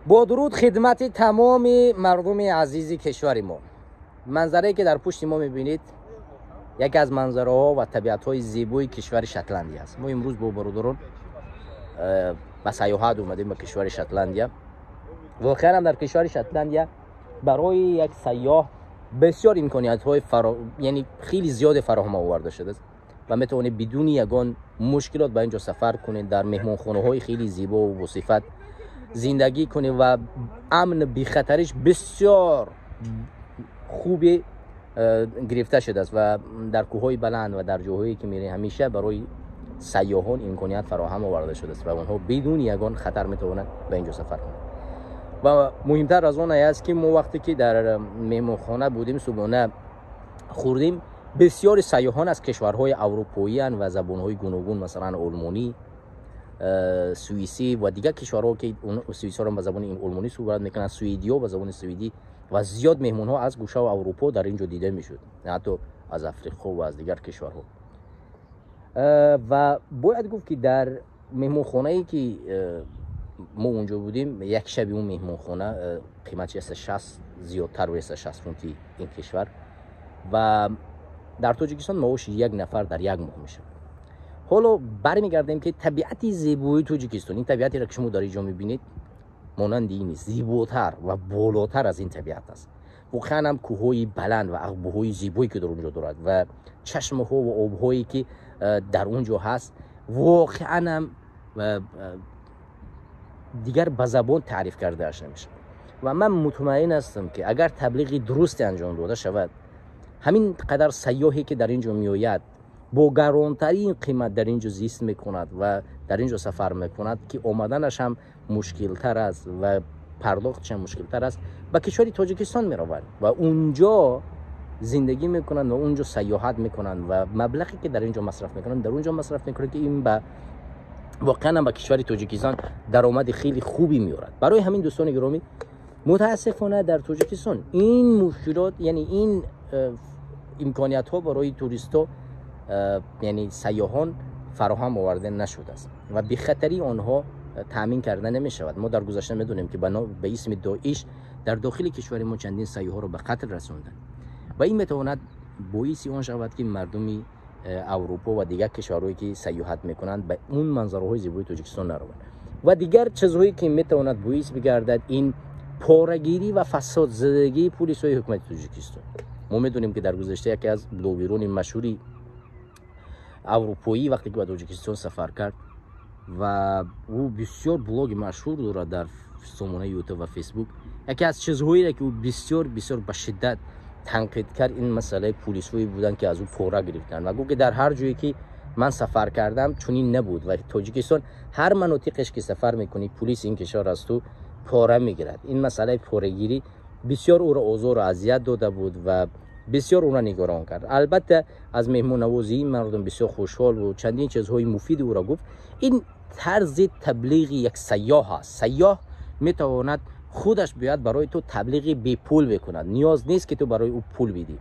Бо дуруд хидмати тамоми мардуми азизи кишвари мо. Манзарае ки дар пушти мо мебинед, яке аз манзараҳо ва табиатҳои зебои кишвари Шотландия аст. Мо имрӯз бо бародарон ба сайёҳат омадем ба кишвари Шотландия. Воқеан ҳам дар кишвари Шотландия барои як сайёҳ бисёр имкониятҳои яъне хеле зиёде фароҳам оварда шудааст ва метавонед бидуни ягон мушкилот ба ин ҷо сафар кунед, дар меҳмонхонаҳои хеле зебо ва босифат зиндагӣ кунед ва амн бехатариш бисёр хуби гирифта шудааст ва дар кӯҳҳои баланд ва дар ҷоҳое ки мерем, ҳамеша барои сайёҳон имконият фароҳам оварда шудааст ва онҳо бидуни ягон хатар метавонанд ба ин ҷо сафар кунанд. Ва муҳимтар аз он аст, ки мо вақте ки дар меҳмонхона будем, субҳона хӯрдем, бисёри сайёҳон аз кишварҳои аврупоиянд ва забонҳои гуногун, масалан олмонӣ, суисӣ ва дигар кишварҳо, ки суисҳоро ба забони олмонӣ суҳбат мекунанд, суидиҳо ба забони суидӣ, ва зиёд меҳмонҳо аз гӯшаи Аврупо дар ин ҷо дида мешуд, ҳатто аз Африқо ва аз дигар кишварҳо. Ва бояд гуфт, ки дар меҳмонхонае ки мо унҷо будем, як шаби он меҳмонхона қиматш 160, зиёдтар 160 фунти ин кишвар ва дар Тоҷикистон маоши як нафар дар як моҳ мешавад. Ҳоло бармегардем, ки табиати зебои Тоҷикистон, ин табиатеро ки шумо дар ин ҷо мебинед, монанди ин нест, зеботар ва болотар аз ин табиат аст. Воқеан ҳам кӯҳҳои баланд ва ағбуҳои зебое ки дар он ҷо дорад ва чашмаҳо ва обҳое ки дар он ҷо ҳаст, воқеан ҳам дигар ба забон таъриф кардааш намешавад. Ва ман мутмаин ҳастам, ки агар таблиғи дурусте анҷом дода шавад, ҳамин қадар сайёҳе ки дар ин ҷо меояд, бо гаронтарин қимат дар ин ҷо зист мекунад ва дар ин ҷо сафар мекунад, ки омаданаш ҳам мушкилтар аст ва пардохташ ҳам мушкилтар аст, ба кишвари Тоҷикистон мераванд ва унҷо зиндагӣ мекунанд ва унҷо сайёҳат мекунанд ва маблағе ки дар ин ҷо масраф мекунанд, дар он ҷо масраф мекунанд, ки ин ба воқеан ҳам ба кишвари Тоҷикистон даромади хеле хубе меорад. Барои ҳамин, дӯстони гиромӣ, мутаассифона дар Тоҷикистон ин мушкилот, яъне ин имкониятҳо барои туристҳо, яъне сайёҳон фароҳам оварда нашудааст ва бехатарии онҳо таъмин карда намешавад. Мо дар гузашта медонем, ки ба исми Доиш дар дохили кишвари мо чандин сайёҳҳоро ба қатл расонданд ва ин метавонад боиси он шавад, ки мардуми Аврупо ва дигар кишварҳое ки сайёҳат мекунанд, ба он манзараҳои зебои Тоҷикистон нараванд. Ва дигар чизҳое ки метавонад боис бигардад, ин порагирӣ ва фасодзадагии пулисҳои ҳукумати Тоҷикистон. Мо медонем, ки дар гузашта яке аз блогерони машҳури аврупоӣ вақте ки ба Тоҷикистон сафар кард ва ӯ бисёр блоги машҳур дорад дар сомонаи Ютуб ва Фейсбук, яке аз чизҳоере ки ӯ бисёр бисёр ба шиддат танқид кард, ин масъалаи пулисҳое буданд, ки аз ӯ пора гирифтанд ва гуфт, ки дар ҳар ҷое ки ман сафар кардам, чунин набуд ва Тоҷикистон ҳар манотиқеш ки сафар мекунӣ, пулиси ин кишвар аз ту пора мегирад. Ин масъалаи порагирӣ бисёр ӯро озору азият дода буд ва бисёр ӯро нигарон кард. Албатта, аз меҳмоннавозии мардум бисёр хушҳол буд, чандин чизҳои муфиди ӯро гуфт. Ин тарзи таблиғи як сайёҳ аст. Сайёҳ метавонад худаш биёяд, барои ту таблиғи бепул бикунад. Ниёз нест, ки ту барои ӯ пул бидӣ,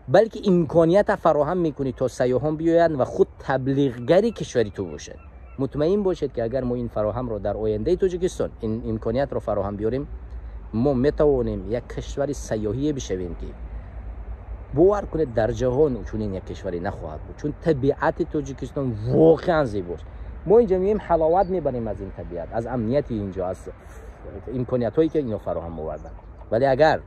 балки имконията фароҳам мекунӣ, то сайёҳон биёянд ва худ таблиғгари кишвари ту бошад. Мутмаин бошед, ки агар мо ин фароҳамро дар ояндаи Тоҷикистон, ин имкониятро фароҳам биёрем, мо метавонем як кишвари сайёҳие бишавем, ки бовар кунед, дар ҷаҳон чунин як кишваре нахоҳад буд, чун табиати Тоҷикистон воқеан зебост. Мо инҷа меоем, ҳаловат мебарем аз ин табиат, аз амнияти инҷо, аз имкониятҳое ки ино фароҳам оварданд. Вале агар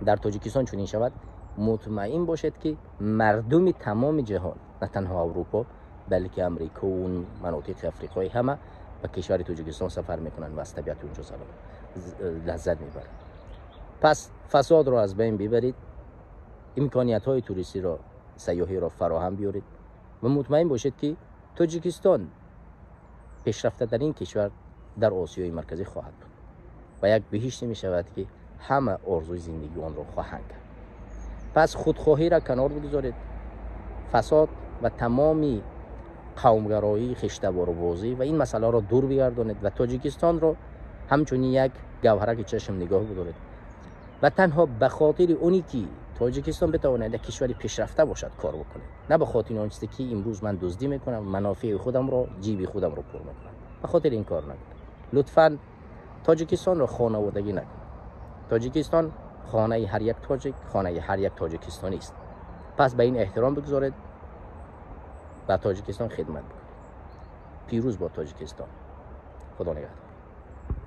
дар Тоҷикистон чунин шавад, мутмаин бошед, ки мардуми тамоми ҷаҳон, на танҳо Аврупо, балки Амрико ва манотиқи Африқои, ҳама ба кишвари Тоҷикистон сафар мекунанд ва аз табиати унҷо лаззат мебаранд. Пас фасодро аз байн бибаред, имкониятҳои туристиро, сайёҳиро фароҳам биёред ва мутмаин бошед, ки Тоҷикистон пешрафтатарин кишвар дар Осиёи Марказӣ хоҳад буд ва як биҳиште мешавад, ки ҳама орзуи зиндагии онро хоҳанд кард. Пас худхоҳиро канор бигузоред, фасод ва тамоми қавмгароӣ, хештаборубозӣ ва ин масъаларо дур бигардонед ва Тоҷикистонро ҳамчунин як гавҳараки чашм нигоҳ бидоред ва танҳо ба хотири оне ки Тоҷикистон битавонад як кишвари пешрафта бошад, кор бикунед, на ба хотири он чизе ки имрӯз ман дуздӣ мекунам, манофеи худамро, ҷиби худамро пур мекунам. Ба хотири ин кор накунед, лутфан. Тоҷикистонро хонаводагӣ накунед. Тоҷикистон хонаи ҳар як тоҷик, хонаи ҳар як тоҷикистонӣ аст. Пас ба ин эҳтиром бигзоред, ба Тоҷикистон хидмат бикунед. Пирӯз бод Тоҷикистон. Худо нигаҳдор.